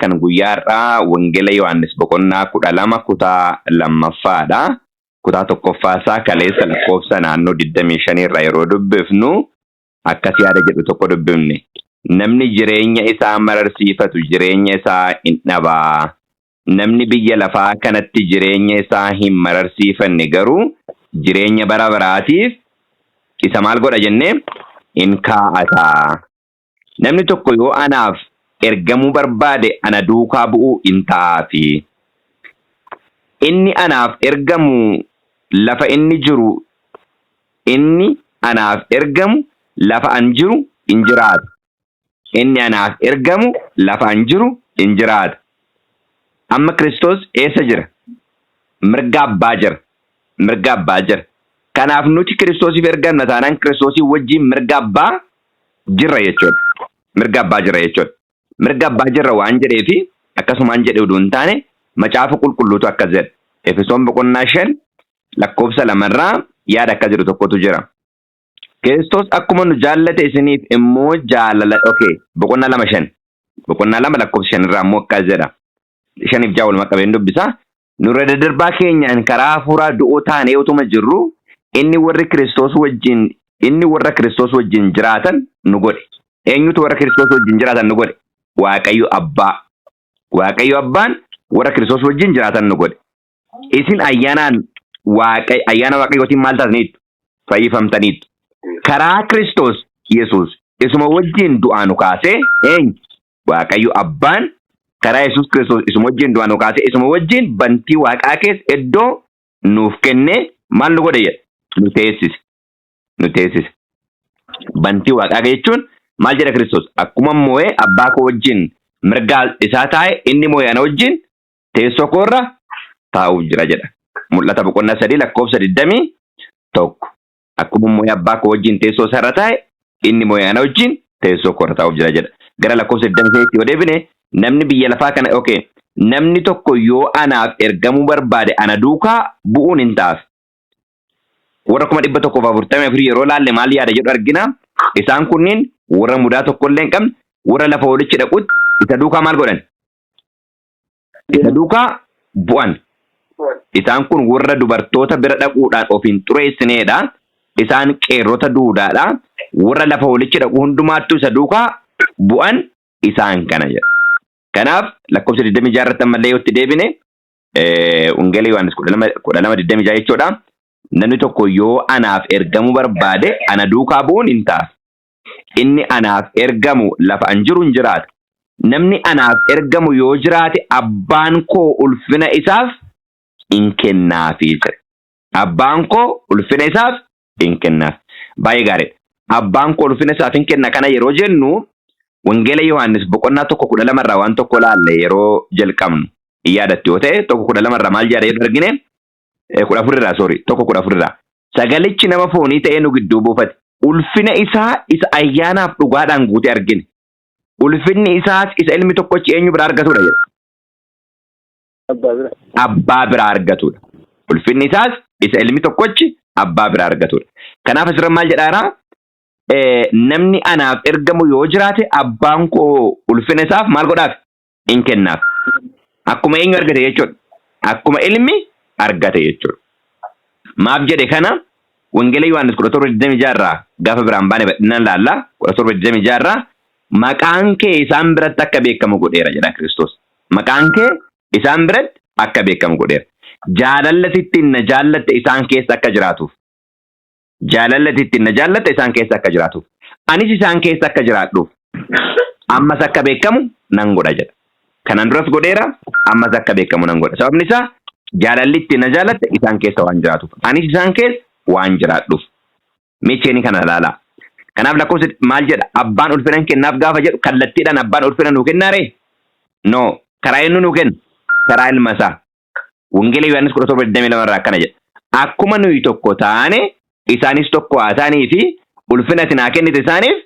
kan guyyaa har'aa Wangeela Yohaannis boqonnaa 12 kutaa lammaffaadha. Kutaa tokkoffaa isaa kaleessa lakkoofsa naannoo 25 irraa yeroo dubbifnu akkas yaada jedhu tokko dubbifne. Namni jireenya isaa mararsiifatu jireenya isaa in dhabaa. Namni biyya lafaa kanatti jireenya isaa hin mararsiifanne garuu jireenya bara baraatiif isa maal godha jennee in kaa'ata. Namni tokko yoo anaaf ergamuu barbaade ana duukaa bu'uu in ta'aafi. Inni anaaf ergamu lafa inni jiru inni anaaf ergamu lafa an jiru in jiraata. Inni anaaf ergamu lafa an jiru in jiraata. Amma Kiristoos eessa jira? Mirga abbaa jira. Mirga abbaa jira. Kanaaf nuti Kiristoosiif ergamna taanaan Kiristoosii wajjin mirga abbaa jirra jechuudha. Mirga abbaa jirra jechuudha. Mirga abbaa jirra waan jedheefi akkasumaan jedhe oduu hin taane macaafa qulqulluutu akkas jedha. Efesoon boqonnaa 5 lakkoofsa lamarraa yaada akkas jedhu tokkotu jira. Kiristoos akkuma nu jaallate isiniif immoo jaalala okay boqonnaa 2 5 boqonnaa 2 lakkoofsa 5 irraa immoo akkas jedha. 5 fi 6 walumaa qabeen dubbisa. Nurra daddarbaa keenyaan karaa hafuuraa du'oo taanee utuma jirru inni warri Kiristoos wajjin inni warra Kiristoos wajjin jiraatan nu godhe. Eenyutu warra Kiristoos wajjin jiraatan nu godhe? Waaqayyo Abbaa. Waaqayyo Abbaan warra Kiristoos wajjin jiraatan nu godhe. Isin ayyaanaan waaqa ayyaana Waaqayyootiin maal taataniittu? Fayyifamtaniittu. Karaa Kiristoos Yesuus isuma wajjin du'aa nu kaasee eenyu? Waaqayyo Abbaan karaa Yesuus Kiristoos isuma wajjin du'aa nu kaasee isuma wajjin bantii waaqaa keessa iddoo nuuf kennee maal nu godhe jedha? Nu teessise. Nu teessise. Bantii waaqaa jechuun maal jedha Kiristoos? Akkuma moo'ee abbaa koo wajjin mirga isaa taa'e inni moo'ee ana wajjin teessoo koorra taa'uuf jira jedha. Mul'ata boqonnaa 3 lakkoofsa 21. Akkuma moo'ee abbaa koo wajjin teessoo isaarra taa'e inni moo'ee ana wajjin teessoo koorra taa'uuf jira jedha. Gara lakkoofsa 23 yoo deebine namni biyya lafaa kana okay namni tokko yoo anaaf ergamuu barbaade ana duukaa bu'uun hin taaf. Warra 144,000 yeroo laalle maal yaada jedhu argina. Isaan kunniin warra mudaa tokko illee hin qabne warra lafa walitti dhaqutti isa duukaa maal godhan? Isa duukaa bu'an. Isaan kun warra dubartoota bira dhaquudhaan of hin xureessineedha. Isaan qeerrota duudaadha. Warra lafa walitti dhaqu hundumaattuu isa duukaa bu'an isaan kana jedha. Kanaaf lakkoofsa 26 irratti ammallee yoo itti deebine Wangeela Yohaannis 12 12 26 jechuudha. Namni tokko yoo anaaf ergamuu barbaade ana duukaa bu'uun hin ta'a. Inni anaaf ergamu lafa an jiru hin jiraata. Namni anaaf ergamu yoo jiraate abbaan koo ulfina isaaf in kennaafii jedhe. Abbaan koo ulfina isaaf in kennaaf. Baay'ee gaariidha. Abbaan koo ulfina isaaf in kenna kana yeroo jennu Wangeela Yohaannis boqonnaa 1 12 irraa waan tokko laalle yeroo jalqabnu. In yaadattu yoo ta'e 1 12 irraa maal jedha yeroo argine 14 irraa sorry 1 14 irraa. Sagalichi nama foonii ta'ee nu gidduu buufate. Ulfina isaa isa ayyaanaaf dhugaadhaan guute argine. Ulfinni isaas isa ilmi tokkochi eenyu biraa argatudha jedha. Abbaa bira. Abbaa biraa argatudha. Ulfinni isaas isa ilmi tokkochi abbaa biraa argatudha. Kanaaf asirra maal jedhaara? Namni anaaf ergamu yoo jiraate abbaan koo ulfina isaaf maal godhaaf? In kennaaf. Akkuma eenyu argate jechuudha. Akkuma ilmi argate jechuudha. Maaf jedhe kana Wangeela Yohaannis 17:26 irraa gaafa biraan baane bal'inaan laalla. 17:26 irraa maqaan kee isaan biratti akka beekamu godheera jedha Kiristoos. Maqaan kee isaan biratti akka beekamu godheera. Jaalalla sittiin na jaallatte isaan keessa akka jiraatuuf. Jaalalla ittiin na jaallatte isaan keessa akka jiraatuuf. Anis isaan keessa akka jiraadhuuf. Ammas akka beekamu nan godha jedha. Kanaan duras godheera, ammas akka beekamu nan godha. Sababni isaa jaalalli ittiin na jaallatte isaan keessa waan jiraatuuf. Anis isaan keessa waan jiraadhuuf. Mee kana ilaalaa. Kanaaf lakkoofsa maal jedha? Abbaan ulfina hin kennaaf gaafa jedhu kallattiidhaan abbaan ulfina nuu kennaa ree? No. Karaa eenyu nuu kenna? Karaa ilma isaa. Wangeela Yohaannis 17:22 irraa akkana jedha. Akkuma nuyi tokko taane isaanis tokko haa ta'anii fi ulfina ati naa kennite isaaniif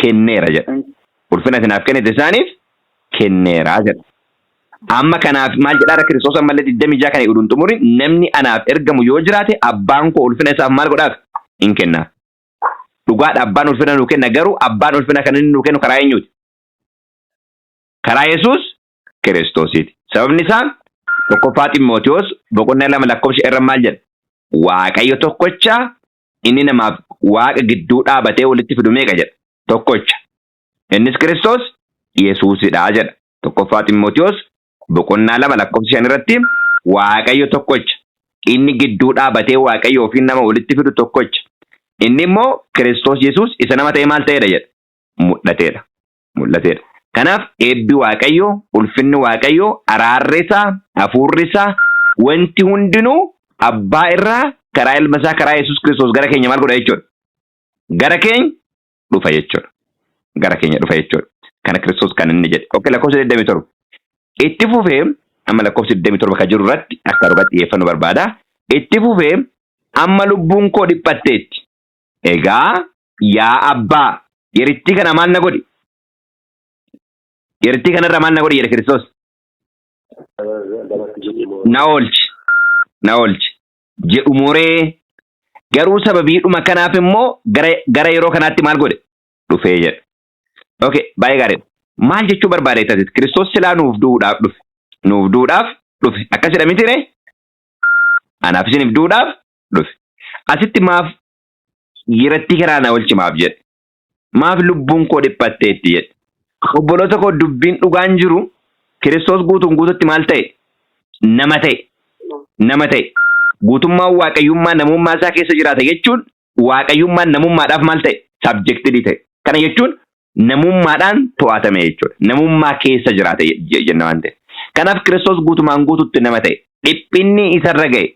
kenneera jedha. Ulfina ati naaf kennite isaaniif kenneera jedha. Amma kanaaf maal jedhaa Kiristoos ammallee 26 kana uduun xumuri namni anaaf ergamu yoo jiraate abbaan koo ulfina isaaf maal godhaaf hin kennaaf. Dhugaadha abbaan ulfina nuu kenna garuu abbaan ulfina kan inni nuu kennu karaa eenyuuti? Karaa Yesuus Kiristoosiiti. Sababni isaa 1ffaa Ximootiyoos boqonnaa 2 lakkoofsa irra maal jedha? Waaqayyo tokkocha, inni namaaf Waaqa gidduu dhaabatee walitti fidu meeqa jedha? Tokkocha. Innis Kiristoos Yesuusidha jedha. 1ffaa Ximootiyoos boqonnaa 2 lakkoofsa 5 irratti Waaqayyo tokkocha. Inni gidduu dhaabatee Waaqayyoo fi nama walitti fidu tokkocha. Inni immoo Kiristoos Yesuus isa nama ta'e maal ta'edha jedha? Mul'ateedha. Mul'ateedha. Kanaaf eebbi Waaqayyoo, ulfinni Waaqayyoo, araarri isaa, hafuurri isaa, wanti hundinuu abbaa irraa karaa ilma isaa karaa Yesuus Kiristoos gara keenya maal godha jechuudha? Gara keenya dhufa jechuudha. Gara keenya dhufa jechuudha. Kana Kiristoos kan inni jedhe. Okay, lakkoofsa 27. Itti fufee amma lakkoofsa 27 kan jiru irratti akka dhugaa xiyyeeffannu barbaada. Itti fufee amma lubbuun koo dhiphatteetti. Egaa yaa abbaa yerittii kana maal na godhi? Yerittii kanarra maal na godhi jedhe Kiristoos? Na oolchi. Na oolchi. Jedhu muree garuu sababiidhuma kanaaf immoo gara yeroo kanaatti maal godhe? Dhufee jedhe. Okay, baay'ee gaariidha. Maal jechuu barbaade tasis? Kiristoos silaa nuuf du'uudhaaf dhufe. Nuuf du'uudhaaf dhufe. Akkas jedha miti ree? Anaaf isiniif du'uudhaaf dhufe. Asitti maaf yerattii kanaa na oolchi maaf jedhe? Maaf lubbuun koo dhiphatteetti jedhe? Obboloota koo, dubbiin dhugaan jiru Kiristoos guutuun guututti maal ta'e? Nama ta'e. Nama ta'e. Guutummaan waaqayyummaa namummaa isaa keessa jiraata jechuun waaqayyummaan namummaadhaaf maal ta'e? Subjected ta'e. Kana jechuun namummaadhaan to'atame jechuudha. Namummaa keessa jiraata jenna waan ta'eef. Kanaaf Kiristoos guutumaan guututti nama ta'e. Dhiphinni isarra ga'e.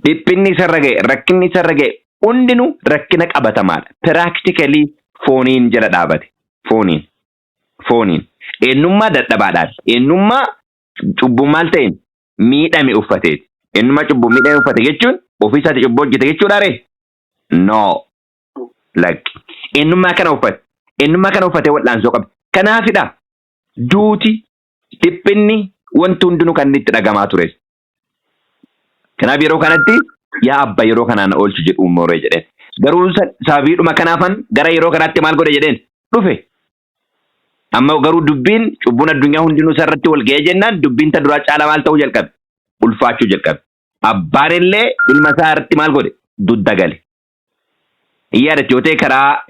Dhiphinni isarra ga'e, rakkinni isarra ga'e hundinuu rakkina qabatamaadha. Practically fooniin jala dhaabate. Fooniin. Fooniin. Eenyummaa dadhabaadhaan. Eenyummaa cubbuu maal ta'een miidhame uffateeti. Eenyummaa cubbuu miidhame uffate jechuun ofii isaati cubbuu hojjete jechuudha ree? No. Lakki. Eenyummaa kana uffate. Eenyummaa kana uffatee wal'aansoo qabe. Kanaafidha duuti, dhiphinni, wanti hundinuu kan inni itti dhagamaa ture. Kanaaf yeroo kanatti yaa abba yeroo kanaa na oolchu jedhu mooree jedheen. Garuu sababiidhuma kanaafan gara yeroo kanaatti maal godhe jedheen dhufe. Amma garuu dubbiin cubbuun addunyaa hundinuu isarratti wal ga'ee jennaan dubbiin ta duraa caalaa maal ta'uu jalqabe? Ulfaachuu jalqabe. Abbaan illee ilma isaa irratti maal godhe? Dudda gale. Hin yaadatti yoo ta'e karaa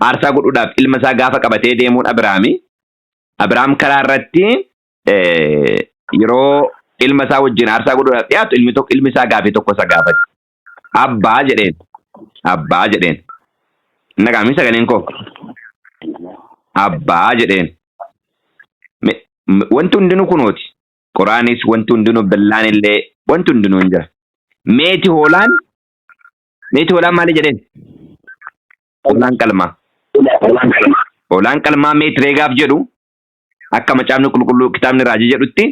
aarsaa godhuudhaaf ilma isaa gaafa qabatee deemuun Abiraami. Abiraam karaa irratti yeroo ilma isaa wajjin aarsaa godhuudhaaf dhiyaatu ilmi tokko ilmi isaa gaafii tokko isa gaafate. Abbaa jedheen. Abbaa jedheen. Nagaamii sagaleen koo. Abbaa jedheen. Wanti hundinuu kunooti. Qoraanis wanti hundinuu billaan illee wanti hundinuu hin jira. Meeti hoolaan meeti hoolaan maali jedheen? Hoolaan qalmaa. Hoolaan qalmaa meeti reegaaf jedhu akka macaafni qulqulluu kitaabni raajii jedhutti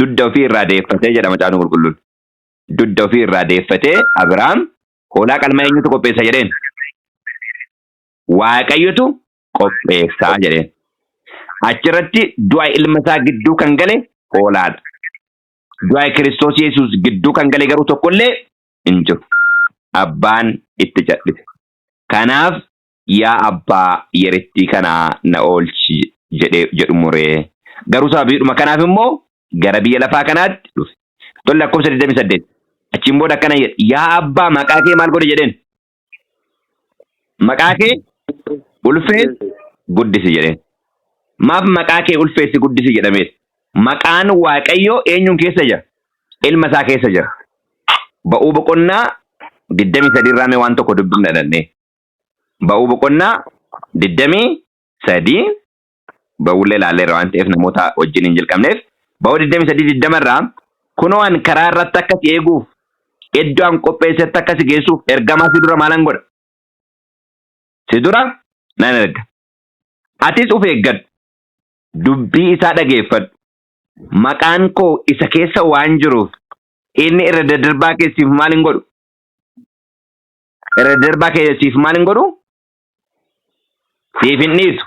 dudda ofii irraa deeffatee jedha macaafni qulqulluun. Dudda ofii irraa deeffatee Abiraam hoolaa qalmaa eenyutu qopheessa jedheen? Waaqayyotu qopheessaa jedheen. Achirratti du'a ilma isaa gidduu kan gale hoolaadha. Du'a Kiristoos Yesuus gidduu kan gale garuu tokkollee hin jiru. Abbaan itti cadhise. Kanaaf yaa abbaa yerittii kanaa na oolchi jedhee jedhu muree. Garuu sababiidhuma kanaaf immoo gara biyya lafaa kanaatti dhufe. Tole lakkoofsa 28. Achiin booda akkana jedhe. Yaa abbaa maqaa kee maal godhe jedheen? Maqaa kee ulfeessi guddisi jedheen. Maaf maqaa kee ulfeessi guddisi jedhameet? Maqaan Waaqayyoo eenyuun keessa jira? Ilma isaa keessa jira. Ba'uu boqonnaa 23 irraa mee waan tokko dubbifna dhannee. Ba'uu boqonnaa 23 ba'uullee ilaalleerra waan ta'eef namoota wajjin hin jalqabneef ba'uu 23 20 irraa kunoo an karaa irratti akka si eeguuf iddoo an qopheessetti akka si geessuuf ergamaa si dura maalan godha? Si dura nan erga. Atis of eeggadhu. Dubbii isaa dhageeffadhu. Maqaan koo isa keessa waan jiruuf inni irra daddarbaa kee siif maal hin godhu? Irra daddarbaa kee siif maal hin godhu? Siif hin dhiisu.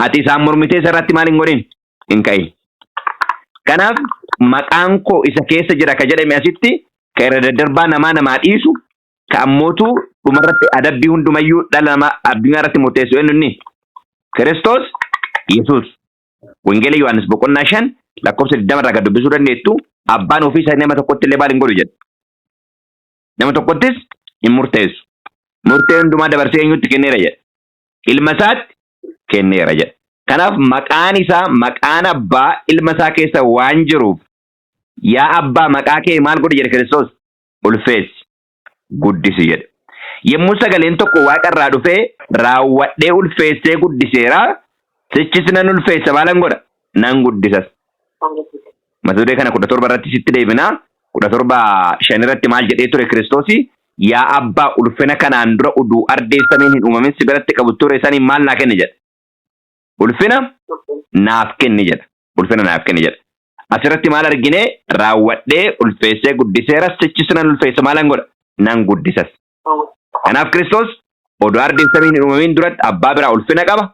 Ati isaan mormitee isa irratti maal hin godhin? Hin ka'in. Kanaaf maqaan koo isa keessa jira ka jedhame asitti ka irra daddarbaa namaa namaa dhiisu ka ammootu dhumarratti adabbii hundumayyuu dhala namaa addunyaa irratti murteessu eenyu inni? Kiristoos Yesuus. Wangeela Yohaannis boqonnaa 5 lakkoofsa 20 irraa gad dubbisuu dandeettu. Abbaan ofii isaa nama tokkotti illee maal hin godhu jedha. Nama tokkottis hin murteessu. Murtee hundumaa dabarsee eenyutti kenneera jedha. Ilma isaatti kenneera jedha. Kanaaf maqaan isaa maqaan abbaa ilma isaa keessa waan jiruuf, yaa abbaa, maqaa kee maal godhi jedhe Kiristoos? Ulfeessi, guddisi jedhe. Yommuu sagaleen tokko waaqa irraa dhufee, raawwadhee ulfeessee guddiseera, sichis nan ulfeessa, maalan godha? Nan guddisas. Mata duree kana 17 irratti sitti deebinaa. 17:5 irratti maal jedhee ture Kiristoosi? Yaa abbaa, ulfina kanaan dura uduu ardeessamiin hin uumamin si biratti qabu ture saniin maal naa kenni jedha? Ulfina naaf kenni jedha. Ulfina naaf kenni jedha. Asirratti maal argine? Raawwadhee ulfeessee guddiseera, sichis nan ulfeessa, maalan godha? Nan guddisas. Kanaaf Kiristoos oduu ardeessamiin hin uumamin duratti abbaa biraa ulfina qaba.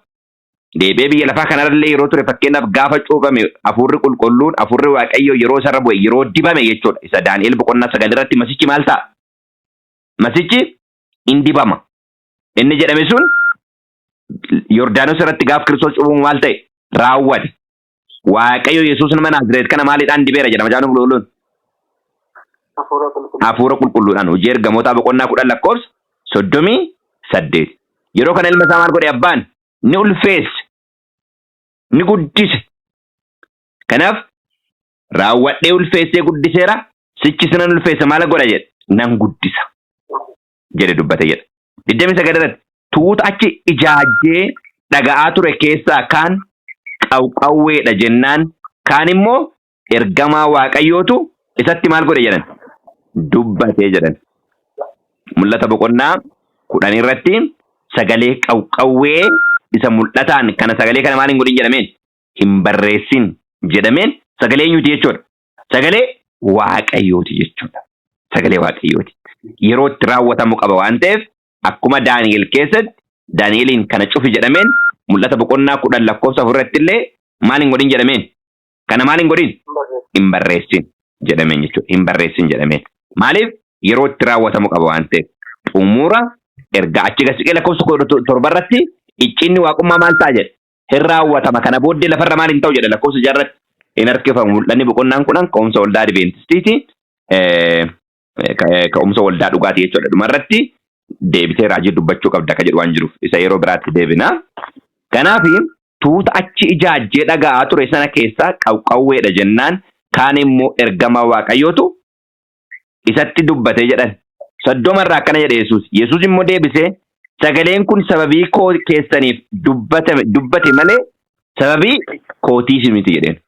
Deebi'ee biyya lafaa kanarrallee yeroo ture, fakkeenyaaf gaafa cuuphame, hafuurri qulqulluun, hafuurri Waaqayyoo yeroo isarra bu'e, yeroo dibame jechuudha. Isa Daani'el boqonnaa 9 irratti masichi maal ta'a? Masichi in dibama. Inni jedhame sun Yordaanos irratti gaaf Kiristoos cuuphamu maal ta'e? Raawwate. Waaqayyo Yesuus nama Naazreet kana maaliidhaan dibeera jedha Macaafni Qulqulluun? Hafuura qulqulluu. Hafuura qulqulluudhaan. Hojii Ergamootaa boqonnaa 10 lakkoofsa 38. Yeroo kana ilma isaa maal godhe abbaan? Ni ulfeesse. Ni guddise. Kanaaf raawwadhee ulfeessee guddiseera, sichis nan ulfeessa, maal godha jedhe? Nan guddisa jedhe dubbate jedha. 29 irratti tuuta achi ijaajjee dhaga'aa ture keessaa kaan qawqawweedha jennaan, kaan immoo ergamaa Waaqayyootu isatti maal godhe jedhan? Dubbatee jedhan. Mul'ata boqonnaa 10 irratti sagalee qawqawwee isa mul'ataan kana, sagalee kana maal hin godhin jedhameen? Hin barreessin jedhameen, sagalee eenyuti jechuudha? Sagalee Waaqayyooti jechuudha. Sagalee Waaqayyooti. Yeroo itti raawwatamu qaba waan ta'eef, akkuma Daani'el keessatti Daani'eliin kana cufi jedhameen, Mul'ata boqonnaa 10 lakkoofsa 4 irratti illee maal hin godhin jedhameen? Kana maal hin godhin? Hin barreessin jedhameen jechuudha. Hin barreessin jedhameen. Maaliif? Yeroo itti raawwatamu qaba waan ta'eef. Xumura erga achi gasiqee lakkoofsa 17 irratti icciinni waaqummaa maal ta'a jedhe? Hin raawwatama. Kana booddee lafarra maal hin ta'u jedha lakkoofsa 6 irratti? Hin harkifamu. Mul'anni boqonnaan 10 ka'umsa waldaa Adiventistiiti. Ka'umsa waldaa dhugaatii jechuudha. Dhumarratti deebitee raajii dubbachuu qabda akka jedhu waan jiruuf isa yeroo biraatti deebina. Kanaaf tuuta achi ijaajjee dhaga'aa ture sana keessaa qawqawweedha jennaan, kaan immoo ergamaa Waaqayyootu isatti dubbate jedhan. 30 irraa akkana jedhe Yesuus. Yesuus immoo deebisee, sagaleen kun sababii koo keessaniif dubbatame dubbate malee sababii kootiif miti jedheen.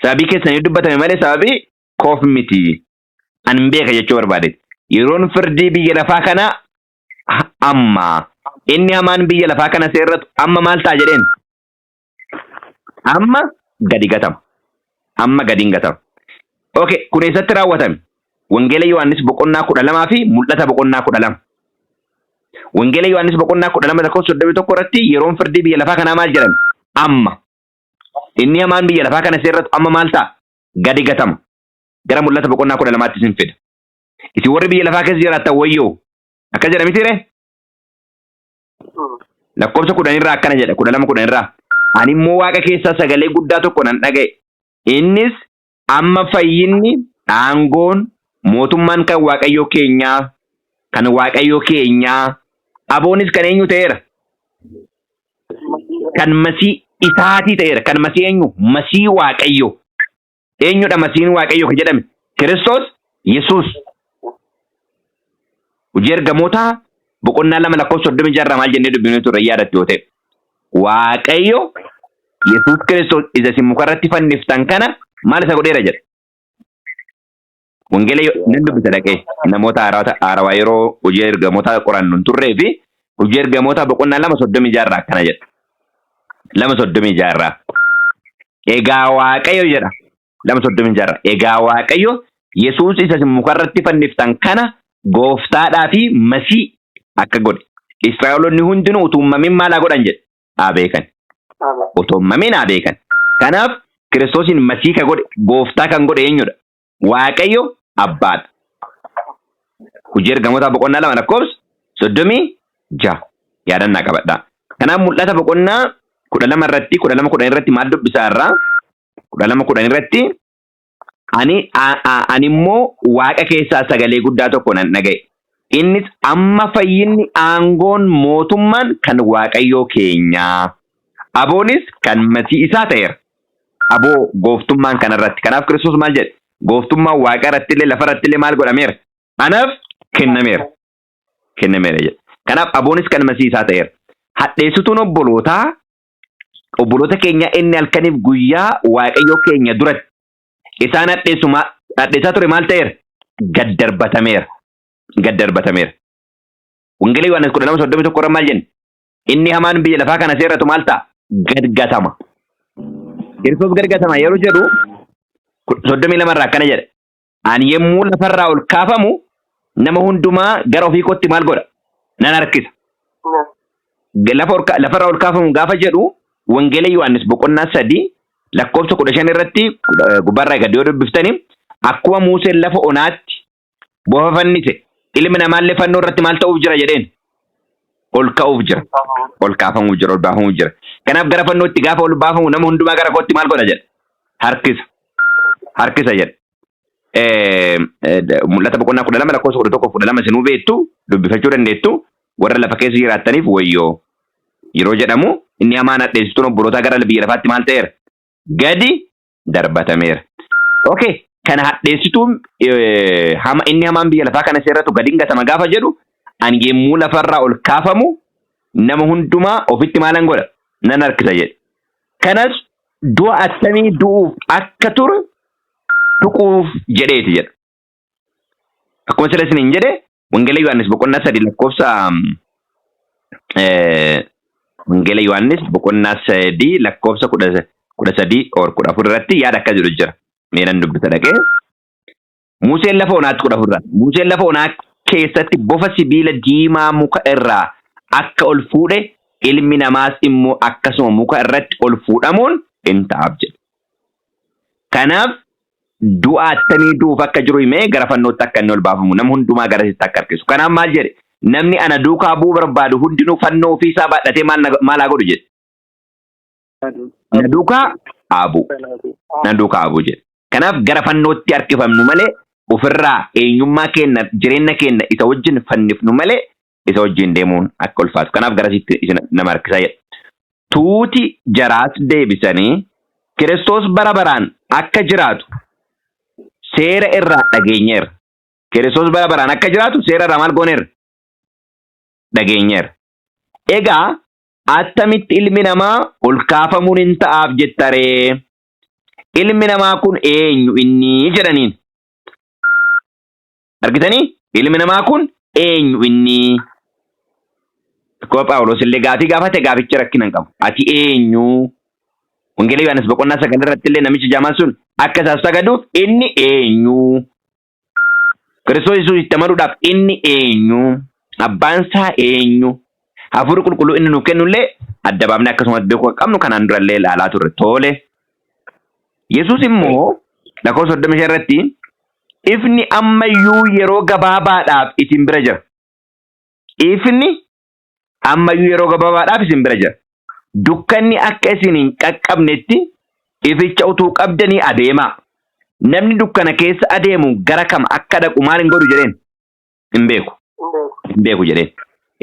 Sababii keessaniif dubbatame malee sababii koof miti. An hin beeka jechuu barbaade. Yeroon firdii biyya lafaa kana amma. Inni hamaan biyya lafaa kana seerratu amma maal ta'a jedheen? Amma gadi gatama. Amma gadi hin gatama. Okay, kun eessatti raawwatame? Wangeela Yohaannis boqonnaa 12 fi Mul'ata boqonnaa 12. Wangeela Yohaannis boqonnaa 12 lakkoofsa 31 irratti yeroon firdii biyya lafaa kanaa maal jedhame? Amma. Inni hamaan biyya lafaa kana seerratu amma maal ta'a? Gadi gatama. Gara Mul'ata boqonnaa 12tti isin fida. Isin warri biyya lafaa keessa jiraattan wayyoo. Akkas jedha miti ree? Lakkoofsa 10 irraa akkana jedha, 12:10 irraa. Ani immoo waaqa keessaa sagalee guddaa tokko nan dhaga'e. Innis, amma fayyinni, aangoon, mootummaan kan Waaqayyoo keenyaa, kan Waaqayyoo keenyaa, aboonis kan eenyu ta'eera? Kan Masii isaatii ta'eera. Kan Masii eenyu? Masii Waaqayyoo. Eenyudha Masiin Waaqayyoo kan jedhame? Kiristoos Yesuus. Hojii Ergamootaa boqonnaa 2 lakkoofsa 36 irraa maal jennee dubbifnee turre yaadatti yoo ta'e? Waaqayyo Yesuus Kiristoos isa isin mukarratti fanniftan kana maal isa godheera jedha. Wangeela nan dubbisa dhaqee, namoota haarawaa yeroo Hojii Ergamootaa qorannu hin turree fi, Hojii Ergamootaa boqonnaa 2 36 irraa akkana jedha. 2 36 irraa. Egaa Waaqayyo jedha. 2 36 irraa. Egaa Waaqayyo Yesuus isa isin mukarratti fanniftan kana gooftaadhaa fi Masii akka godhe, Israa'eloonni hundinuu utuu hin mamin maal haa godhan jedhe? Haa beekan. Utuu hin mamin haa beekan. Kanaaf Kiristoosiin Masii kan godhe, gooftaa kan godhe eenyudha? Waaqayyo abbaadha. Hojii Ergamootaa boqonnaa 2 lakkoofsa 36 yaadannaa qabadhaa. Kanaaf Mul'ata boqonnaa 12 irratti, 12:10 irratti maal dubbisaa irraa? 12:10 irratti ani immoo waaqa keessaa sagalee guddaa tokko nan dhaga'e. Innis amma fayyinni, aangoon, mootummaan kan Waaqayyoo keenyaa. Aboonis kan masii isaa ta'eera. Aboo gooftummaan kanarratti. Kanaaf Kiristoos maal jedhe? Gooftummaan waaqa irratti illee lafa irratti illee maal godhameera? Anaaf kennameera. Kennameera jedhe. Kanaaf aboonis kan masii isaa ta'eera. Hadheessituun obbolootaa, obboloota keenya inni halkaniif guyyaa Waaqayyoo keenya duratti isaan hadheessu hadheessaa ture maal ta'eera? Gad darbatameera. Gad darbatameera. Wangeela Yohaannis 12:31 irra maal jenne? Inni hamaan biyya lafaa kana seerratu maal ta'a? Gad gatama. Kiristoos gad gatama yeroo jedhu 32 irraa akkana jedha. Ani yommuu lafarraa ol kaafamu nama hundumaa gara ofii kootti maal godha? Nan harkisa. Lafarraa ol kaafamu gaafa jedhu Wangeela Yohaannis boqonnaa 3 lakkoofsa 15 irratti gubbaarraa gadi yoo dubbiftani, akkuma Museen lafa onaatti bofa fannise, ilmi namaallee fannoo irratti maal ta'uuf jira jedheen? Ol ka'uuf jira. Ol kaafamuuf jira, ol baafamuuf jira. Kanaaf gara fannootti gaafa ol baafamu nama hundumaa gara kootti maal godha jedha? Harkisa. Harkisa jedha. Mul'ata boqonnaa 12 lakkoofsa 11, 12 isinuu beektu, dubbifachuu dandeettu. Warra lafa keessa jiraattaniif wayyoo yeroo jedhamu inni hamaan hadheessituun obbolootaa gara biyya lafaatti maal ta'eera? Gadi darbatameera. Okay, kana hadheessituun hama inni hamaan biyya lafaa kana seerratu gadi hin gatama gaafa jedhu, ani yemmuu lafarraa ol kaafamu nama hundumaa ofitti maalan godha? Nan harkisa jedhe. Kanas du'a attamii du'uuf akka ture tuquuf jedheeti jedha. Akkuma sila isiniin jedhe, Wangeela Yohaannis boqonnaa 3 lakkoofsa Wangeela Yohaannis boqonnaa 3 lakkoofsa 13 or 14 irratti yaada akkas jedhu jira. Mee nan dubbisa dhaqee. Museen lafa onaatti, 14 irraa. Museen lafa onaa keessatti bofa sibiila diimaa muka irraa akka ol fuudhe, ilmi namaas immoo akkasuma muka irratti ol fuudhamuun in ta'aaf jedhe. Kanaaf du'a attamii du'uuf akka jiru himee gara fannootti akka inni ol baafamu, nama hundumaa gara isitti akka harkisu. Kanaaf maal jedhe? Namni ana duukaa bu'uu barbaadu hundinuu fannoo ofii isaa baadhatee maal haa godhu jedhe? Na duukaa haa bu'u. Na duukaa haa bu'u jedhe. Kanaaf gara fannootti harkifamnu malee, ofirraa eenyummaa keenya, jireenya keenya isa wajjin fannifnu malee, isa wajjin deemuun akka ulfaatu. Kanaaf garasitti isin nama harkisaa jedha. Tuuti jaraas deebisanii, Kiristoos bara baraan akka jiraatu seera irraa dhageenyeerra. Kiristoos bara baraan akka jiraatu seera irraa maal gooneerra? Dhageenyeerra. Egaa attamitti ilmi namaa ol kaafamuun hin ta'aaf jettaree? Ilmi namaa kun eenyu inni jedhaniin. Argitanii? Ilmi namaa kun eenyu inni? Akkuma Phaawulos illee gaafii gaafate, gaafichi rakkina hin qabu. Ati eenyu? Wangeela Yohaannis boqonnaa 9 irratti illee namichi jaamaan sun akka isaaf sagaduuf inni eenyu? Kiristoos Yesuus itti amanuudhaaf inni eenyu? Abbaan isaa eenyu? Hafuurri qulqulluu inni nuuf kennullee adda baafnee akkasumas beekuu akka qabnu kanaan durallee ilaalaa turre. Tole. Yesuus immoo lakkoofsa 35 irratti, ifni ammayyuu yeroo gabaabaadhaaf isin bira jira. Ifni ammayyuu yeroo gabaabaadhaaf isin bira jira. Dukkanni akka isin hin qaqqabnetti ificha utuu qabdanii adeemaa. Namni dukkana keessa adeemu gara kam akka dhaqu maal hin godhu jedheen? Hin beeku. Hin beeku jedheen.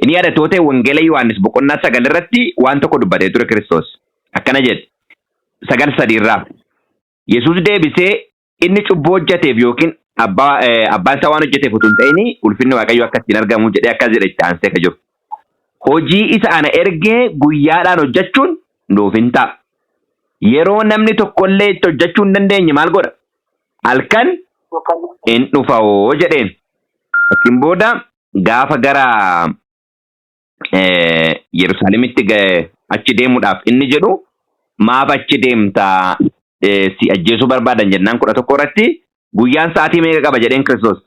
Inni yaadatoo ta'e Wangeela Yohaannis boqonnaa 9 irratti waan tokko dubbatee ture Kiristoos. Akkana jedhe. 9:3 irraa. Yesuus deebisee, inni cubbuu hojjeteef yookiin abbaan isaa waan hojjeteef utuu hin ta'in, ulfinni Waaqayyoo akka ittiin argamu jedhee akkas jedhe itti aansee ka jiru. Hojii isa ana ergee guyyaadhaan hojjechuun nuuf hin ta'a. Yeroo namni tokkollee itti hojjechuu hin dandeenye maal godha? Halkan in dhufa'oo jedheen. Achiin booda gaafa gara Yerusaalemitti achi deemuudhaaf inni jedhu, maaf achi deemtaa, si ajjeesuu barbaadan jennaan, 11 irratti guyyaan sa'aatii meeqa qaba jedheen Kiristoos?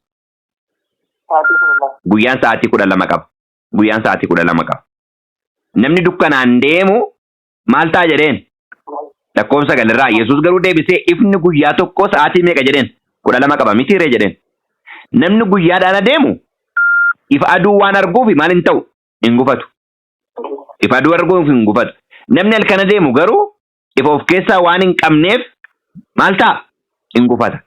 Sa'aatii 12. Guyyaan sa'aatii 12 qaba. Guyyaan sa'aatii 12 qaba. Namni dukkanaan deemu maal ta'a jedheen? Lakkoofsa 9 irraa Yesuus garuu deebisee, ifni guyyaa tokko sa'aatii meeqa jedheen? 12 qaba mitiiree jedheen. Namni guyyaadhaan adeemu ifa aduu waan arguuf maal hin ta'u? Hin gufatu. Ifa aduu arguuf hin gufatu. Namni halkan adeemu garuu ifa of keessaa waan hin qabneef maal ta'a? Hin gufata.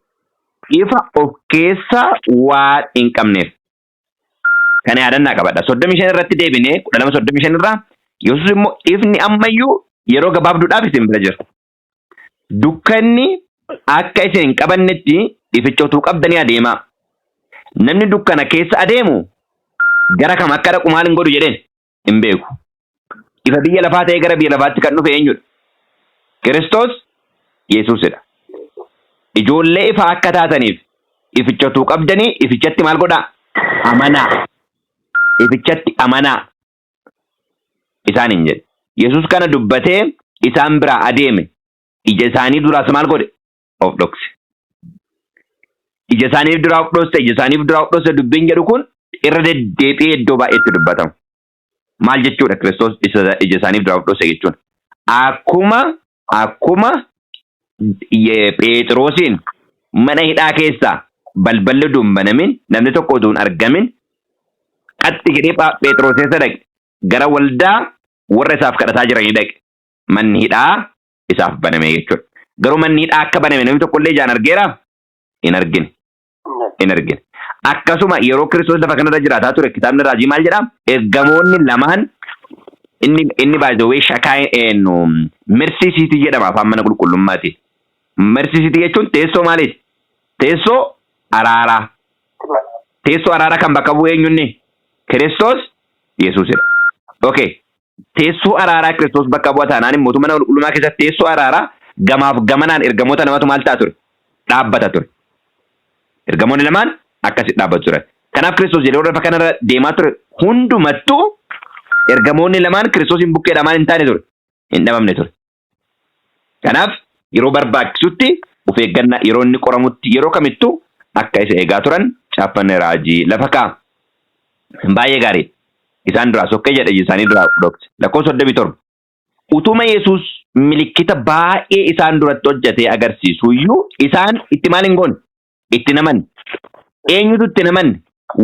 Ifa of keessaa waan hin qabneef. Kana yaadannaa qabadha. 35 irratti deebinee, 12:35 irraa, Yesuus immoo, "Ifni ammayyuu yeroo gabaabduudhaaf isin bira jira. Dukkanni akka isin hin qabannetti ificha utuu qabdanii adeemaa. Namni dukkana keessa adeemu gara kam akka dhaqu maal hin godhu jedheen hin beeku." Ifa biyya lafaa ta'ee gara biyya lafaatti kan dhufe eenyudha? Kiristoos Yesuusidha. "Ijoollee ifaa akka taataniif ificha utuu qabdanii ifichatti maal godhaa? Amanaa. Ifichatti amanaa" isaan hin jedhe. Yesuus kana dubbatee isaan biraa adeeme. Ija isaanii duraas maal godhe? Of dhokse. Ija isaaniif duraa of dhokse, ija isaaniif duraa of dhokse dubbiin jedhu kun irra deddeebi'ee iddoo baay'eetti dubbatama. Maal jechuudha Kiristoos ija isaaniif duraa of dhokse jechuun? Akkuma Phexrosiin mana hidhaa keessaa balballi utuu hin banamin, namni tokko utuu hin argamin, qaxxi jedhee Phexros keessa dhaqe, gara waldaa warra isaaf kadhataa jiranii dhaqe, manni hidhaa isaaf baname jechuudha. Garuu manni hidhaa akka baname namni tokko illee ijaan argeeraa? Hin argine. Hin argine. Akkasuma yeroo Kiristoos lafa kanarra jiraataa ture, kitaabni raajii maal jedhaa? Ergamoonni lamaan inni by the way shakaa eenyu mercy seat jedhama afaan mana qulqullummaati. Mercy seat jechuun teessoo maaliiti? Teessoo araaraa. Teessoo araaraa kan bakka bu'u eenyunni? Kiristoos Yesuusidha. Okay. Teessoo araaraa Kiristoos bakka bu'a taanaan immoo mana qulqullummaa keessatti teessoo araaraa gamaaf gamanaan ergamoota lamatu maal ta'a ture? Dhaabbata ture. Ergamoonni lamaan akkasitti dhaabbatu turan. Kanaaf Kiristoos yeroo lafa kanarra deemaa ture hundumattuu ergamoonni lamaan Kiristoosiin bukkeedhaa maal hin taane ture? Hin dhabamne ture. Kanaaf yeroo barbaachisutti of eeggannaa, yeroo inni qoramutti, yeroo kamittuu akka isa eegaa turan caaffanni raajii lafa kaa'a. Baay'ee gaarii. Isaan duraa sokkee jedha, isaanii duraa dhokse. Lakkoofsa 37. Utuma Yesuus milikkita baay'ee isaan duratti hojjetee agarsiisu iyyuu isaan itti maal hin goone? Itti namanne. Eenyutu itti namanne?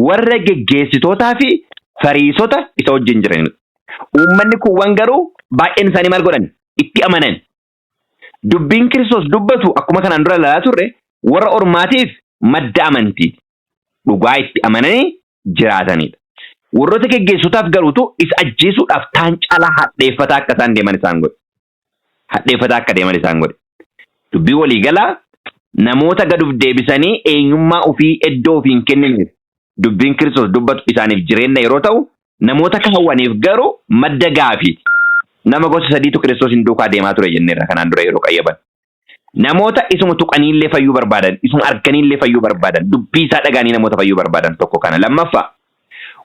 Warra geggeessitootaa fi Fariisota isa wajjin jiranidha. Uummanni kuuwwan garuu baay'een isaanii maal godhan? Itti amanan. Dubbiin Kiristoos dubbatu, akkuma kanaan dura ilaalaa turre, warra ormaatiif madda amantiiti. Dhugaa itti amananii jiraatanidha. Warroota geggeessotaaf garuutu isa ajjeesuudhaaf taan caalaa hadheeffataa akka isaan deeman isaan godhe. Hadheeffataa akka deeman isaan godhe. Dubbii waliigalaa, namoota gaduuf deebisanii eenyummaa ofii iddoo ofii hin kennineef dubbiin Kiristoos dubbatu isaaniif jireenya yeroo ta'u, namoota kaawwaniif garuu madda gaafiiti. Nama gosa sadiitu Kiristoos hin duukaa deemaa ture jenneerra kanaan dura yeroo qayyaban. Namoota isuma tuqaniillee fayyuu barbaadan, isuma arganiillee fayyuu barbaadan, dubbii isaa dhagaanii namoota fayyuu barbaadan tokko kana. Lammaffaa,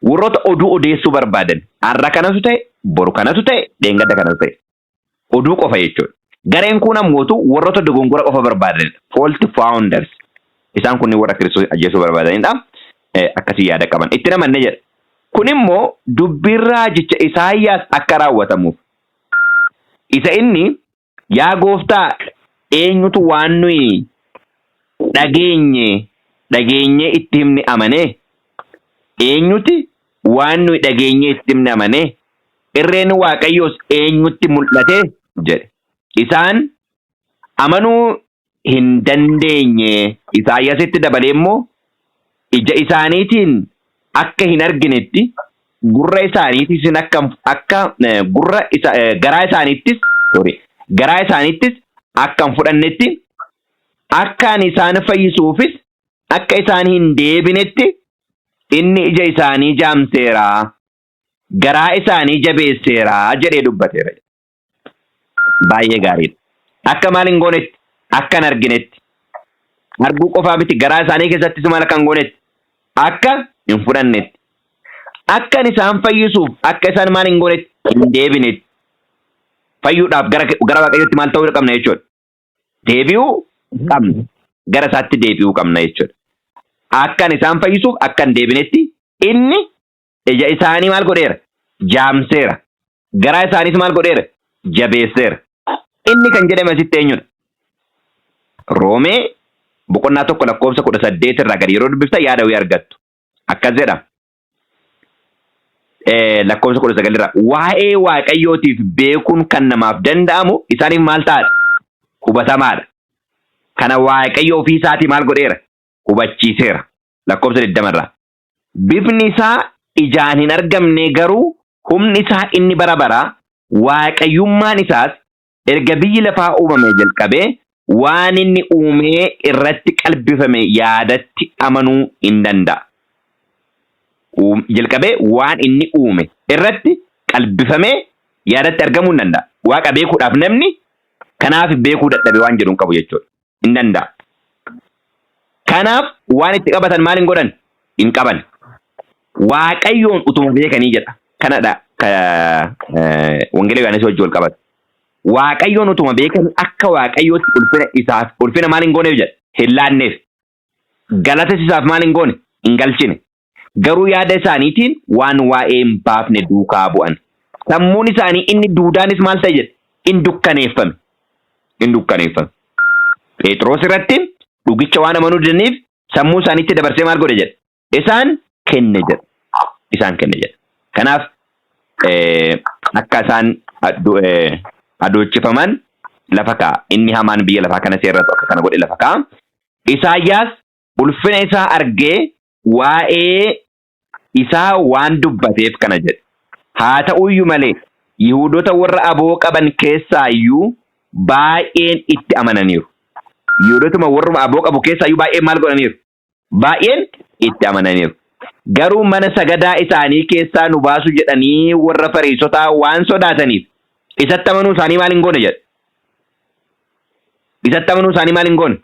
warroota oduu odeessuu barbaadan, har'a kanatu ta'e, boru kanatu ta'e, dheengadda kanatu ta'e. Oduu qofa jechuudha. Gareen kun ammootu warroota dogongora qofa barbaadanidha. Fault founders. Isaan kunniin warra Kiristoos ajjeesuu barbaadanidha. Akkasii yaada qaban. Itti namanne jedha. Kun immoo dubbiin raajicha Isaayyaas akka raawwatamuuf. Isa inni, "Yaa gooftaa, eenyutu waan nuyi dhageenye dhageenyee itti himne amanee? Eenyuti waan nuyi dhageenyee itti himne amanee? Irreen Waaqayyoos eenyutti mul'ate?" jedhe. Isaan amanuu hin dandeenye. Isaayyaasitti dabalee immoo, "Ija isaaniitiin akka hin arginetti, gurra isaaniitis akka gurra isa garaa isaaniittis, sorry, garaa isaaniittis akka hin fudhannetti, akka ani isaan fayyisuufis akka isaan hin deebinetti inni ija isaanii jaamseera, garaa isaanii jabeesseera" jedhee dubbateera. Baay'ee gaariidha. Akka maal hin goonetti? Akka hin arginetti. Arguu qofaa miti, garaa isaanii keessattis maal akka hin goonetti? Akka hin fudhannetti. Akka ani isaan fayyisuuf akka isaan maal hin goonetti? Hin deebinetti. Fayyuudhaaf gara Waaqayyootti maal ta'uu qabna jechuudha? Deebi'uu qabna. Gara isaatti deebi'uu qabna jechuudha. Akka ani isaan fayyisuuf akka hin deebinetti inni ija isaanii maal godheera? Jaamseera. Garaa isaaniis maal godheera? Jabeesseera. Inni kan jedhame asitti eenyudha? Roomee boqonnaa 1 lakkoofsa 18 irraa gadi yeroo dubbiftan yaada wayii argattu. Akkas jedha. Lakkoofsa 19 irraa waa'ee Waaqayyootiif beekuun kan namaaf danda'amu isaaniif maal ta'aadha? Hubatamaadha. Kana Waaqayyo ofii isaatii maal godheera? Hubachiiseera. Lakkoofsa 20 irraa. Bifni isaa ijaan hin argamne, garuu humni isaa inni bara baraa, waaqayyummaan isaas erga biyyi lafaa uumamee jalqabee waan inni uumee irratti qalbifame yaadatti amanuu hin danda'a. Jalqabee waan inni uume irratti qalbifamee yaadatti argamuu hin danda'a. Waaqa beekuudhaaf namni kanaaf beekuu dadhabe waan jedhu hin qabu jechuudha. Hin danda'a. Kanaaf waan itti qabatan maal hin godhan? Hin qaban. Waaqayyoon utuma beekanii jedha. Kanadha ka Wangeela Yohaannis wajjin wal qabata. Waaqayyoon utuma beekanii akka Waaqayyootti ulfina isaaf ulfina maal hin gooneef jedha? Hin laanneef. Galatas isaaf maal hin goone? Hin galchine. Garuu yaada isaaniitiin waan waa'ee hin baafne duukaa bu'an. Sammuun isaanii inni duudaanis maal ta'e jedha? In dukkaneeffame. In dukkaneeffame. Phexros irratti dhugicha waan amanuu didaniif sammuu isaaniitti dabarsee maal godhe jedha? Isaan kenne jedha. Isaan kenne jedha. Kanaaf akka isaan adoochifaman lafa kaa'a. Inni hamaan biyya lafaa kana seerratu akka kana godhe lafa kaa'a. Isaayyaas ulfina isaa argee waa'ee isaa waan dubbateef kana jedhe. Haa ta'uyyuu malee Yihuudota warra aboo qaban keessaa iyyuu baay'een itti amananiiru. Yihuudotuma warruma aboo qabu keessaa iyyuu baay'een maal godhaniiru? Baay'een itti amananiiru. Garuu mana sagadaa isaanii keessaa nu baasu jedhanii warra Fariisotaa waan sodaataniif isatti amanuu isaanii maal hin goone jedhe. Isatti amanuu isaanii maal hin goone?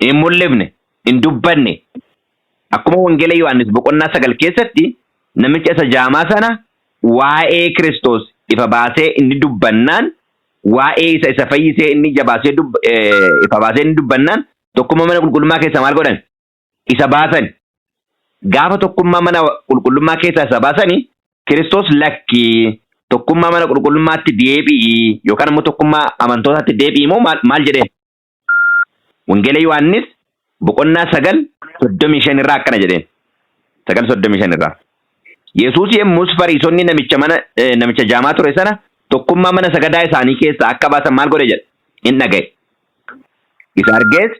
Hin mul'ifne, hin dubbanne. Akkuma Wangeela Yohaannis boqonnaa 9 keessatti namicha isa jaamaa sana waa'ee Kiristoos ifa baasee inni dubbannaan, waa'ee isa isa fayyisee inni ija baasee ifa baasee inni dubbannaan tokkummaa mana qulqullummaa keessaa maal godhan? Isa baasan. Gaafa tokkummaa mana qulqullummaa keessaa isa baasani, Kiristoos lakki, tokkummaa mana qulqullummaatti deebi'i yookaan immoo tokkummaa amantootaatti deebi'i moo maal jedheen? Wangeela Yohaannis boqonnaa 9 35 irraa akkana jedheen. 9 35 irraa. Yesuus yommus Fariisonni namicha mana namicha jaamaa ture sana tokkummaa mana sagadaa isaanii keessaa akka baasan maal godhe jedha? In dhaga'e. Isa argees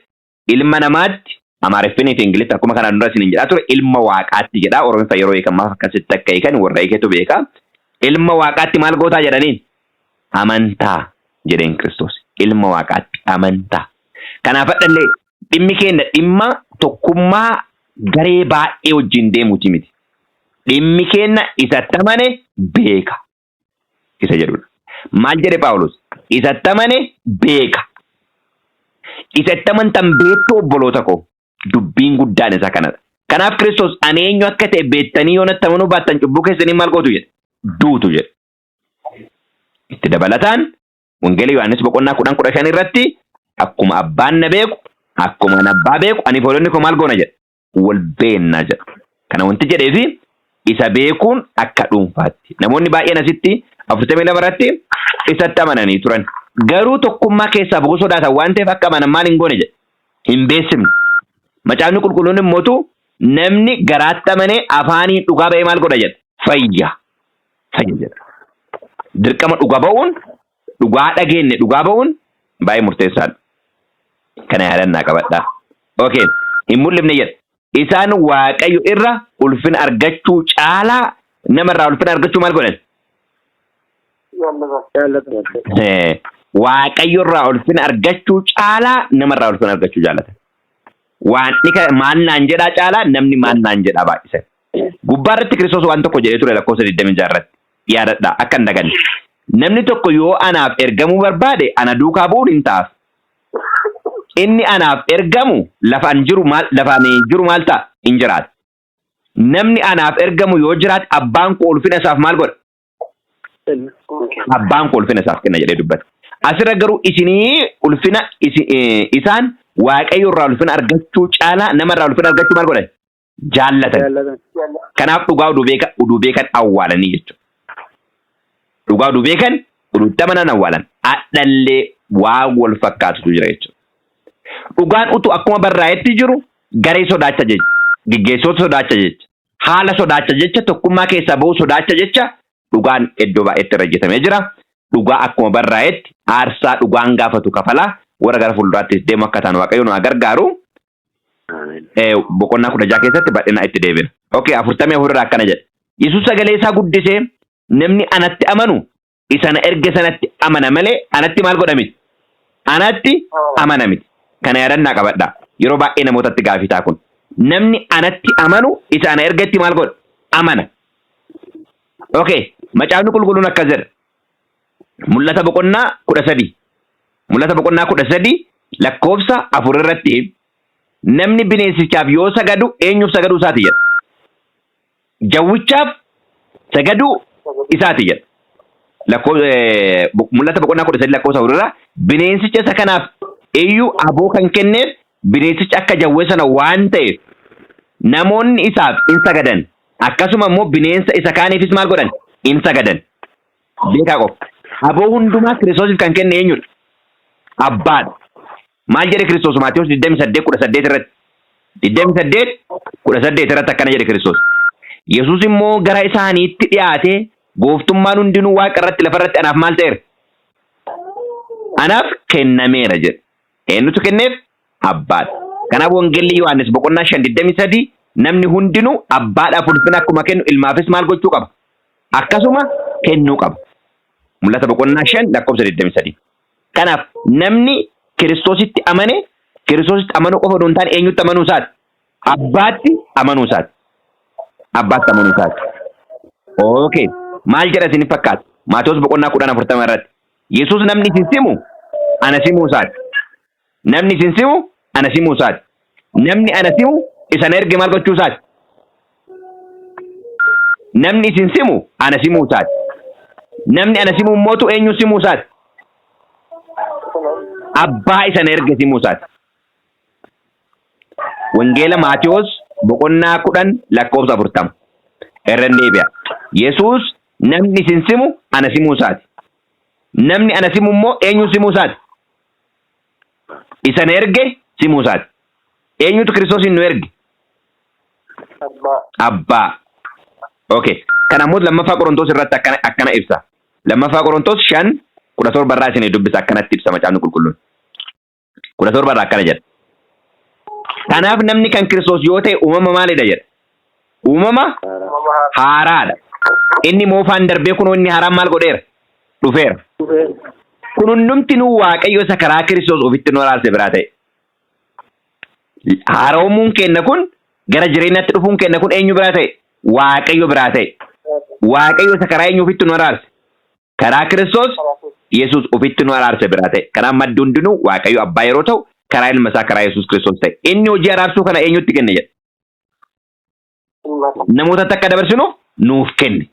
ilma namaatti, Amaariffinii fi Ingilitti akkuma kanaan dura isiniin jedhaa ture ilma waaqaatti jedha. Oromiffa yeroo hiikan maaf akkasitti akka hiikan warra hiiketu beeka. Ilma waaqaatti maal gootaa jedhaniin? Amantaa jedheen Kiristoos. Ilma waaqaatti amantaa. Kanaaf hadhallee dhimmi keenya dhimma tokkummaa garee baay'ee wajjin deemuuti miti. Dhimmi keenya isatti amane beeka isa jedhudha. Maal jedhe Phaawulos? Isatti amane beeka. Isatti amantan beektu, obboloota koo. Dubbiin guddaan isa kanadha. Kanaaf Kiristoos ani eenyu akka ta'e beektanii yoo natti amanuu baattan cubbuu keessanii maal gootu jedhe? Duutu jedhe. Itti dabalataan Wangeela Yohaannis boqonnaa 10 15 irratti akkuma abbaan na beeku, akkuma ani abbaa beeku, ani hoolonni koo maal goona jedha? Wal beennaa jedha. Kana wanti jedheefi isa beekuun akka dhuunfaatti. Namoonni baay'een asitti 42 irratti isatti amananii turan. Garuu tokkummaa keessaa bu'uu sodaatan waan ta'eef akka amanan maal hin goone jedha? Hin beeksifne. Macaafni qulqulluun immootu namni garaatti amanee afaaniin dhugaa ba'ee maal godha jedha? Fayya. Fayya jedha. Dirqama dhuga ba'uun, dhugaa dhageenye dhugaa ba'uun baay'ee murteessaadha. Kana yaadannaa qabadhaa. Okay. Hin mul'ifne jedha. Isaan Waaqayyo irra ulfina argachuu caalaa nama irraa ulfina argachuu maal godhan? Jaallatan. Waaqayyo irraa ulfina argachuu caalaa nama irraa ulfina argachuu jaallatan. Waan maal naan jedhaa caalaa namni maal naan jedhaa baay'isan. Gubbaa irratti Kiristoos waan tokko jedhee ture lakkoofsa 26 irratti. Yaadadhaa, akka hin daganne. Namni tokko yoo anaaf ergamuu barbaade ana duukaa bu'uun hin ta'aaf. Inni anaaf ergamu lafa an jiru maal lafa ani jiru maal ta'a? Hin jiraata. Namni anaaf ergamu yoo jiraate abbaan koo ulfina isaaf maal godha? Abbaan koo ulfina isaaf kenna jedhee dubbata. Asirra garuu isinii ulfina isaan Waaqayyo irraa ulfina argachuu caalaa nama irraa ulfina argachuu maal godhan? Jaallatan. Jaallatan. Kanaaf dhugaa oduu beekan awwaalanii jechuudha. Dhugaa oduu beekan oduutti amanan awwaalan. Adhallee waa wal fakkaatutu jira jechuudha. Dhugaan utuu akkuma barraa'etti jiru garee sodaacha jecha. Geggeessitoota sodaacha jecha. Haala sodaacha jecha tokkummaa keessaa ba'uu sodaacha jecha dhugaan iddoo baay'eetti irra hojjetamee jira. Dhugaa akkuma barraa'etti aarsaa dhugaan gaafatu kafalaa warra gara fuulduraattis deemu akka ta'an Waaqayyo nu haa gargaaru. Boqonnaa 16 keessatti bal'inaa itti deebina. Okay, 44 irraa akkana jedha. Yesuus sagalee isaa guddisee namni anatti amanu isa na erge sanatti amana malee anatti maal godha miti? Anatti amana miti. Kana yaadannaa qabadhaa. Yeroo baay'ee namootatti gaafii ta'a kun. Namni anatti amanu isa ana ergetti maal godha? Amana. Okay, macaafni qulqulluun akkas jedha. Mul'ata boqonnaa 13. Mul'ata boqonnaa 13 lakkoofsa 4 irratti namni bineensichaaf yoo sagadu eenyuuf sagaduu isaati jedha. Jawwichaaf sagaduu isaati jedha. Mul'ata boqonnaa 13 lakkoofsa 4 irraa bineensicha isa kanaaf iyyuu aboo kan kenneef bineensichi akka jawwee sana waan ta'eef namoonni isaaf in sagadan akkasuma immoo bineensa isa kaaniifis maal godhan in sagadan. Beekaa qofa. Aboo hundumaa Kiristoosiif kan kenne eenyudha? Abbaadha. Maal jedhe Kiristoos Maatewos 28:18 irratti? 28:18 irratti akkana jedhe Kiristoos. Yesuus immoo gara isaaniitti dhiyaatee gooftummaan hundinuu waaqa irratti lafa irratti anaaf maal ta'eera? Anaaf kennameera jedhe. Eenyutu kenneef? Abbaadha. Kanaaf Wangeelli Yohaannis boqonnaa 5 23 namni hundinuu abbaadhaaf ulfina akkuma kennu ilmaafis maal gochuu qaba? Akkasuma kennuu qaba. Mul'ata boqonnaa 5 lakkoofsa 23. Kanaaf namni Kiristoositti amane Kiristoositti amanuu qofa odoo hin taane eenyutti amanuu isaati? Abbaatti amanuu isaati. Abbaatti amanuu isaati. Okay. Maal jedha isin fakkaata? Maatewos boqonnaa 10 40 irratti. Yesuus namni isin simu ana simuu isaati. Namni isin simu ana simuu isaati. Namni ana simu isa na erge maal gochuu isaati? Namni isin simu ana simuu isaati. Namni ana simu immootu eenyu simuu isaati? Abbaa isa na erge simuu isaati. Wangeela Maatewos boqonnaa 10 lakkoofsa 40. Irra hin deebi'a. Yesuus namni isin simu ana simuu isaati. Namni ana simu immoo eenyu simuu isaati? Isa na erge simuu isaati. Eenyutu Kiristoosiin nu erge? Abbaa. Abbaa. Okay. Kana immoo lammaffaa Qorontoos irratti akkana akkana ibsa. Lammaffaa Qorontoos 5:17 irraa isinii dubbisa akkanatti ibsa macaafni qulqulluun. 17 irraa akkana jedha. Kanaaf namni kan Kiristoos yoo ta'e uumama maalidha jedha. Uumama Uumama haaraadha. Inni moofaan darbee kunoo inni haaraan maal godheera? Dhufeera. Kun hundumtinuu Waaqayyo isa karaa Kiristoos ofitti nu araarse biraa ta'e. Haaroomuun keenna kun gara jireenyaatti dhufuun keenna kun eenyu biraa ta'e? Waaqayyo biraa ta'e. Waaqayyo isa karaa eenyu ofitti nu araarse? Karaa Kiristoos Yesuus ofitti nu araarse biraa ta'e. Kanaaf maddi hundinuu Waaqayyo abbaa yeroo ta'u karaa ilma isaa karaa Yesuus Kiristoos ta'e. Inni hojii araarsuu kana eenyutti kenne jedha? Namootatti akka dabarsinuuf nuuf kenne.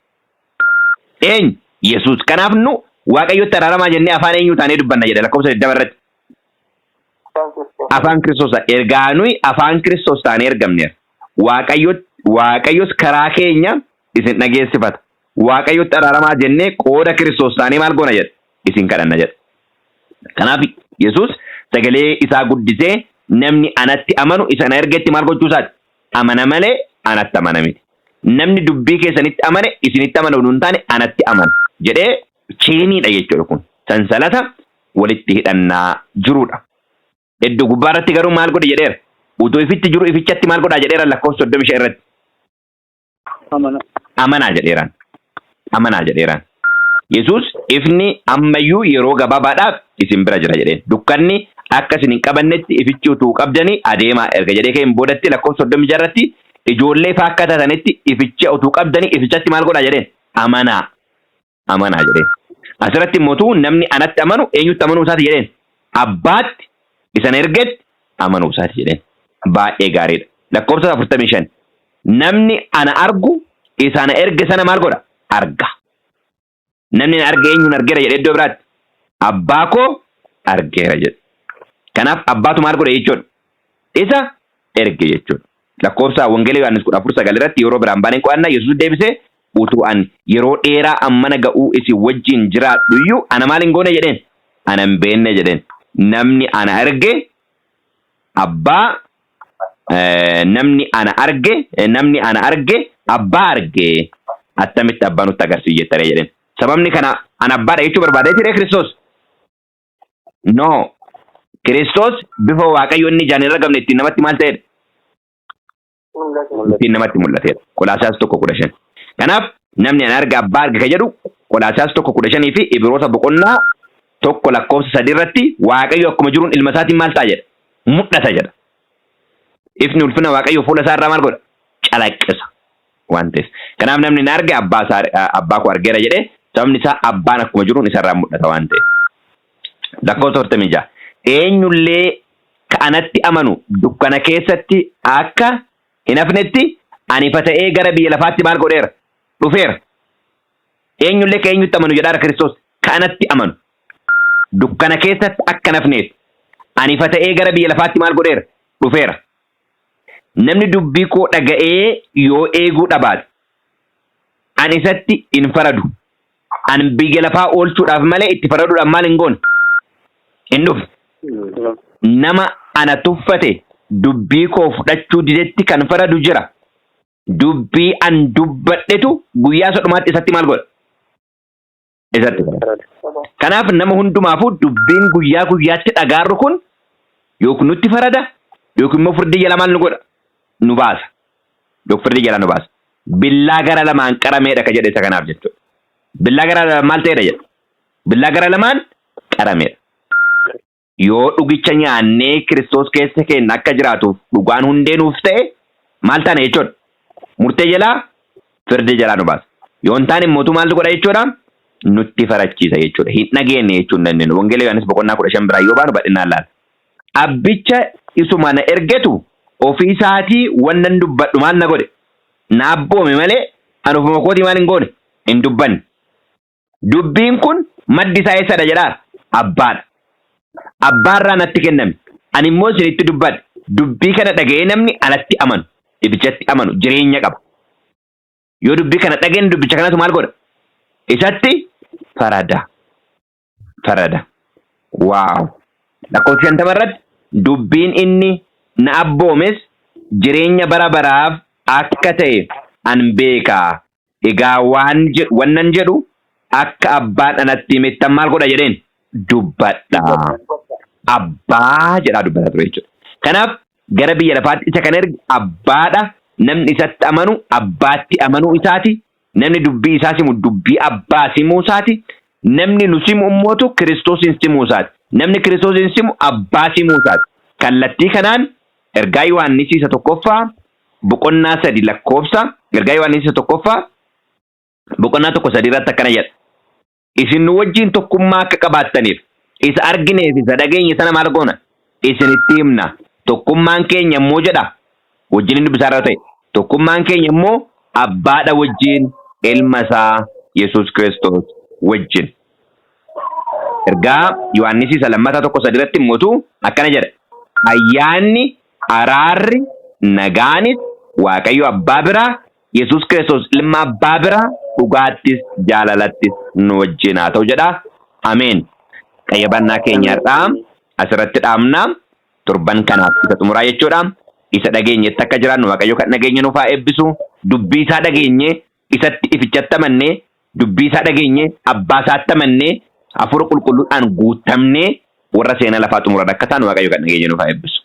Eenyu? Yesuus. Kanaaf nu Waaqayyotti araaramaa jennee afaan eenyuu taanee dubbanna jedha lakkoofsa 20 irratti. Afaan Kiristoos ergaa nuyi afaan Kiristoos taanee ergamneera. Waaqayyo Waaqayyos karaa keenya isin dhageessifata. Waaqayyotti araaramaa jennee qooda Kiristoos taanee maal goona jedha? Isin kadhanna jedha. Kanaaf Yesuus sagalee isaa guddisee namni anatti amanu isa na ergetti maal gochuu isaati? Amana malee anatti amana miti. Namni dubbii keessanitti amane isinitti amana oduu hin taane anatti amana jedhee cheeniidha jechuudha kun. Sansalata walitti hidhannaa jirudha. Iddoo gubbaa irratti garuu maal godhe jedheera? Utuu ifitti jiru ifichatti maal godhaa jedheera lakkoofsa 35 irratti. Amana. Amanaa jedheeraan. Amanaa jedheeraan. Yesuus ifni ammayyuu yeroo gabaabaadhaaf isin bira jira jedheen. Dukkanni akka isin hin qabannetti ifichi utuu qabdanii adeemaa erga jedhee ka'een boodatti lakkoofsa 36 irratti ijoollee ifaa akka taatanitti ificha utuu qabdanii ifichatti maal godhaa jedheen? Amanaa. Amanaa jedheen. Asirratti immoo namni anatti amanu eenyutti amanuu isaati jedheen? Abbaatti isa na ergetti amanuu isaati jedheen. Baay'ee gaariidha. Lakkoofsa 45. Namni ana argu isa ana erge sana maal godha? Arga. Namni na arge eenyuun argeera jedhe iddoo biraatti? Abbaa koo argeera jedhe. Kanaaf abbaatu maal godhe jechuudha? Isa erge jechuudha. Lakkoofsa Wangeela Yohaannis 14:9 irratti yeroo biraan baaneen qo'annaa Yesuus deebisee utuu an yeroo dheeraa ammana ga'uu isin wajjin jiraadhu iyyuu ana maal hin goone jedheen? Ana hin beenne jedheen. Namni ana arge abbaa namni ana arge namni ana arge abbaa arge attamitti abbaa nutti agarsiisi jettaree jedheen. Sababni kana an abbaadha jechuu barbaadee ture Kiristoos? No. Kiristoos bifa Waaqayyo inni ijaan hin argamne ittiin namatti maal ta'edha? Ittiin namatti mul'ateedha. Qolaasaas 1:15. Kanaaf namni an arga abbaa arga kan jedhu Qolaasaas 1:15 fi Ibroota boqonnaa 1 lakkoofsa 3 irratti Waaqayyo akkuma jiruun ilma isaatiin maal ta'a jedha? Mul'ata jedha. Ifni ulfina Waaqayyo fuula isaa irraa maal godha? Calaqqisa waan ta'eef. Kanaaf namni na arge abbaa isaa abbaa koo argeera jedhee, sababni isaa abbaan akkuma jiruun isarraa mul'ata waan ta'eef. Lakkoofsa 46. Eenyullee ka anatti amanu dukkana keessatti akka hin hafnetti ani ifa ta'ee gara biyya lafaatti maal godheera? Dhufeera. Eenyullee ka eenyutti amanu jedhaara Kiristoos? Ka anatti amanu. Dukkana keessatti akka hin hafneef ani ifa ta'ee gara biyya lafaatti maal godheera? Dhufeera. Namni dubbii koo dhaga'ee yoo eeguu dhabaate ani isatti hin faradu. An biyya lafaa oolchuudhaaf malee itti faraduudhaaf maal hin goone? Hin dhufne. Nama ana tuffate, dubbii koo fudhachuu didetti kan faradu jira. Dubbii an dubbadhetu guyyaa isa dhumaatti isatti maal godha? Isatti farada. Kanaaf nama hundumaafuu dubbiin guyyaa guyyaatti dhagaarru kun yookiin nutti farada yookiin immoo firdii jala maal nu godha? Nu baasa. Yookiin firdii jala nu baasa. Billaa gara lamaan qarameedha ka jedhe isa kanaaf jechuudha. Billaa gara lamaan maal ta'edha jedha? Billaa gara lamaan qarameedha. Yoo dhugicha nyaannee Kiristoos keessa keenya akka jiraatuuf dhugaan hundee nuuf ta'e maal taana jechuudha? Murtee jalaa, firdii jalaa nu baasa. Yoo hin taane immoo maaltu godha jechuudha? Nutti farachiisa jechuudha. Hin dhageenye jechuu hin dandeenyu. Wangeela Yohaannis boqonnaa 15 biraa yoo baanu bal'inaan laala. Abbicha isuma na ergetu ofii isaatii wannan dubbadhu maal na godhe? Na abboome malee ani ofuma kootii maal hin goone? Hin dubbanne. Dubbiin kun maddi isaa eessadha jedhaa? Abbaadha. Abbaarraa natti kenname. Ani immoo isinitti dubbadhe. Dubbii kana dhaga'ee namni anatti amanu, ibichatti amanu jireenya qaba. Yoo dubbii kana dhageen dubbicha kanatu maal godha? Isatti farada. Farada. Waaw. Lakkoofsa 50 irratti dubbiin inni na abboomes jireenya bara baraaf akka ta'e an beeka. Egaa waan jedhu wannan jedhu akka abbaan anatti himettan maal godha jedheen? Dubbadha. Abbaa jedhaa dubbata ture jechuudha. Kanaaf gara biyya lafaatti isa kan erge abbaadha. Namni isatti amanu abbaatti amanuu isaati. Namni dubbii isaa simu dubbii abbaa simuu isaati. Namni nu simu immootu Kiristoosin simuu isaati. Namni Kiristoosin simu abbaa simuu isaati. Kallattii kanaan ergaa Yohaannis isa tokkoffaa boqonnaa 3 lakkoofsa ergaa Yohaannis isa tokkoffaa boqonnaa 1:3 irratti akkana jedha. Isin nu wajjin tokkummaa akka qabaattaniif isa argineef isa dhageenye sana maal goona? Isinitti himna. Tokkummaan keenya immoo jedha. Wajjin inni dubbisaa irra ta'e. Tokkummaan keenya immoo abbaadha wajjin, ilma isaa Yesuus Kiristoos wajjin. Ergaa Yohaannis isa lammataa 1:3 irratti immoo akkana jedha. Ayyaanni, araarri, nagaanis Waaqayyo abbaa biraa, Yesuus Kiristoos ilma abbaa biraa, dhugaattis jaalalattis nu wajjin haa ta'u jedha. Ameen. Qayyabannaa keenya har'aa asirratti dhaabna. Torban kanaaf isa xumuraa jechuudha. Isa dhageenyetti akka jiraannu Waaqayyo kan dhageenye nuuf haa eebbisu. Dubbii isaa dhageenye isatti ifichatti amannee, dubbii isaa dhageenye abbaa isaatti amannee, hafuura qulqulluudhaan guutamnee warra seenaa lafaa xumuran akka taanu Waaqayyo kan dhageenye nuuf haa eebbisu.